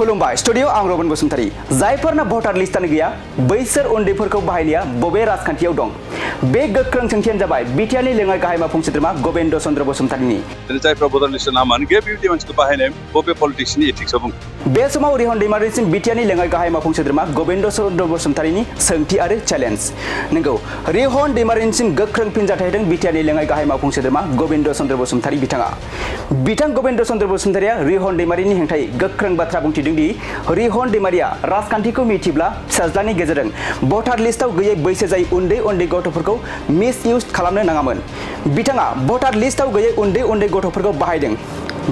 खुलुमबाय स्टुडियो आं रबन बसुमतारी जायफोरना भटार लिस्टानो गैया बैसोर उन्दैफोरखौ बाहायनाया बबे राजखान्थियाव दं बे गोख्रों सोंथियानो जाबाय बिटिआरनि लेङाइ गाहाय मावफुं सोद्रोमा गबिन्द चन्द्र बसुमतारीनि जायफ्रा भटार लिस्टआव नामानो गैया बेबायदि मानसिखौ बाहायनाय बबे पलिटिक्सनि एथिक्सआव बुं बे समाव रिहन दैमारिसिम बिटिआरनि लेङाइ गाहाय मावफुं सोद्रोमा गबिन्द चन्द्र बसुमतारीनि सोंथि आरो चेलेन्ज नंगौ रिहन दैमारिसिम गोख्रों फिनजाथाय होदों बिटिआरनि लेङाइ गाहाय मावफुं सोद्रोमा गबिन्द चन्द्र बसुमतारी बिथां गबिन्द चन्द्र बसुमतारीया रिहन दैमारिनि हेंथायै गोख्रों बाथ्रा बुंथिदों दि रिहन दैमारिया राजखान्थिखौ मिथिब्ला फिसाज्लानि गेजेरजों भटार लिस्टआव गैयै बैसो जायै उन्दै उन्दै गथ'फोरखौ मिस इउज खालामनो नाङामोन बिथाङा भटार लिस्टआव गैयै उन्दै उन्दै गथ'फोरखौ बाहायदों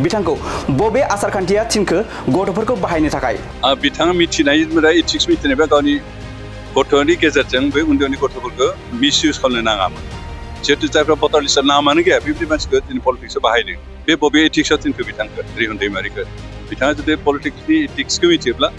बिथांखौ बबे आसारखान्थिया थिनखो गथ'फोरखौ बाहायनो थाखाय बिथाङा मिथिनाय एथिक्स मिथिनायबा गावनि गथ'नि गेजेरजों बे उन्दै उन्दै गथ'फोरखौ मिस इउज खालामनो नाङामोन जिहेतु जायफ्रा भटार लिस्टआव नामानो गैया बेबायदि मानसिखौ दिनै पलिटिक्सआव बाहायदों बे बबे एथिक्सआव थिनखो बिथांखौ रिहन दैमारिखौ बिथाङा जुदि पलिटिक्सनि एथिक्सखौ मिथियोब्ला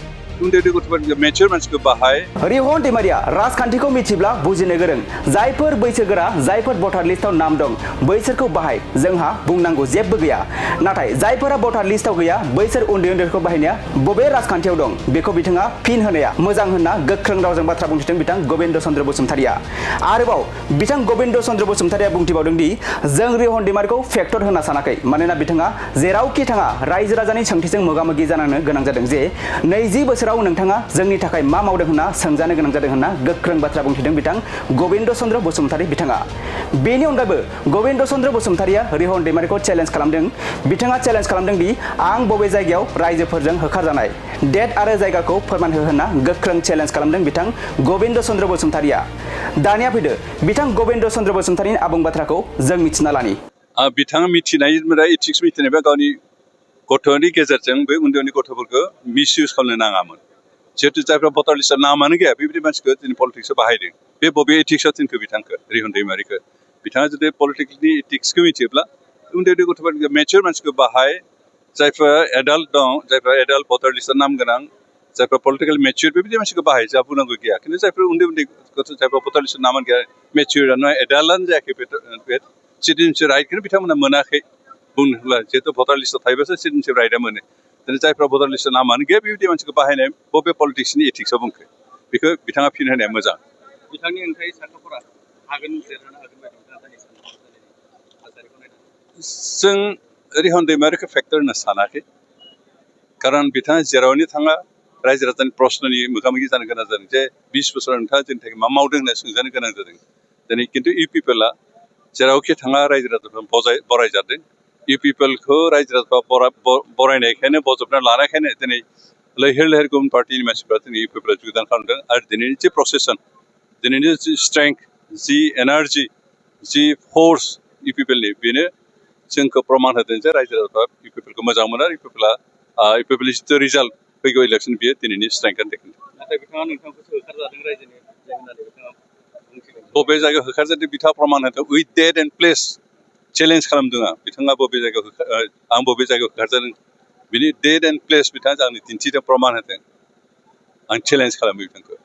उन्दै उन्दै गथ'फोर मेचुर मानसिखौ बाहाय रिहन दैमारिया राजखान्थिखौ मिथिब्ला बुजिनो गोरों जायफोर बैसोगोरा जायफोर भटार लिस्टआव नाम दं बैसोरखौ बाहाय जोंहा बुंनांगौ जेबो गैया नाथाय जायफोरा भटार लिस्टआव गैया बैसोर उन्दै उन्दैखौ बाहायनाया बबे राजखान्थियाव दं बेखौ बिथाङा फिन होनाया मोजां होनना गोख्रों रावजों बाथ्रा बुंथिदों बिथां गबिन्द चन्द्र बसुमतारीया आरोबाव बिथां गबिन्द चन्द्र बसुमतारीया बुंथिबावदों दि जों रिहन दैमारिखौ फेक्टर होनना सानाखै मानोना बिथाङा जेरावखि थाङा रायजो राजानि सोंथिजों मोगा मोगि जानांनो गोनां जादों जे 20 बोसोराव नोंथाङा जोंनि थाखाय मा मावदों होनना सोंजानो गोनां जादों होनना गोख्रों बाथ्रा बुंथिदों बिथां गबिन्द चन्द्र बसुमतारी बिथाङा बेनि अनगायैबो गबिन्द चन्द्र बसुमतारीया रिहन दैमारिखौ चेलेन्ज खालामदों बिथाङा चेलेन्ज खालामदों दि आं बबे जायगायाव रायजोफोरजों होखारजानाय डेट आरो जायगाखौ फोरमान हो होनना गोख्रों चेलेन्ज खालामदों बिथां गबिन्द चन्द्र बसुमतारीया दानिया फैदो बिथां गबिन्द चन्द्र बसुमतारीनि आबुं बाथ्राखौ जों मिथिना लानि बिथाङा मिथिनाय एथिक्स मिथिनायबा गावनि गथ'नि गेजेरजों बे उन्दै उन्दै गथ'फोरखौ मिस इउज खालामनो नाङामोन जिहेतु जायफ्रा भटार लिस्टआव नामानो गैया बेबायदि मानसिखौ दिनै पलिटिक्सआव बाहायदों बे बबे एथिक्सआव थिनखो बिथांखौ रिहन दैमारिखौ बिथाङा जुदि पलिटिक्सनि एथिक्सखौ मिथियोब्ला उन्दै उन्दै गथ'फोर मेचुर मानसिखौ बाहाय जायफ्रा एडाल्ट दं जायफ्रा एडाल्ट भटार लिस्टआव नाम गोनां जायफ्रा पलिटिकेल मेचुर बेबायदि मानसिखौ बाहाय जा बुंनांगौ गैया खिन्थु जायफ्रा उन्दै उन्दै गथ' जायफ्रा भटार लिस्टआव नामानो गैया मेचुरानो एडाल्टआनो जायाखै बे सिटिजेनशिप राइटखौनो बिथांमोना मोनाखै बुंनोब्ला जिहेतु भटार लिस्टआव थायोबासो सिटिजेनशिप राइटआ मोनो दिनै जायफ्रा भटार लिस्टआव नामानो गैया बेबायदि मानसिखौ बाहायनाय बबे पलिटिक्सनि एथिक्सआव बुंखो बेखौ बिथाङा फिन होनाया मोजां बिथांनि ओंखाय सानथौफोरा हागोन जिरनो हागोन बायदि जों रिहन दैमारिखौ फेक्टर होनना सानाखै खारन बिथाङा जेरावनो थाङा रायजो राजानि प्रश्ननि मोगा मोगि जानो गोनां जादों जे 20 बोसोराव नोंथाङा जोंनि थाखाय मा मावदों होनना सोंजानो गोनां जादों दिनै खिन्थु इउ पिपलआ जेरावखि थाङा रायजो राजाफोरा बरायजादों इउ पिपलखौ रायजो राजाफ्रा बरायनायखायनो बजबना लानायखायनो दिनै लैहोर लैहोर गुबुन पार्टिनि मानसिफ्रा दिनै इउ पिपलआ जुगदान खालामदों आरो दिनैनि जे प्रसेसन दिनैनि जि स्ट्रेंथ जि एनार्जि जि फर्स इउ पिपलनि बेनो जोंखौ प्रमान होदों जे रायजो राजाफ्रा इउ पिपलखौ मोजां मोनो आरो इउ पिपलनि जिथु रिजाल्ट फैगौ इलेक्सन बेयो दिनैनि स्ट्रेंथआनो देखायदों नाथाय बिथाङा नोंथांखौसो होखारजादों रायजोनि होननानै बिथाङा बुंथिदों बबे जायगायाव होखारजादों बिथाङा प्रमान होदों with date and place challenge खालामदों बिथाङा बबे जायगायाव आं बबे जायगायाव होखारजादों बिनि डेट एन्ड प्लेस बिथाङा आंनो दिन्थिदों प्रमान होदों आं चेलेन्ज खालामो बिथांखौ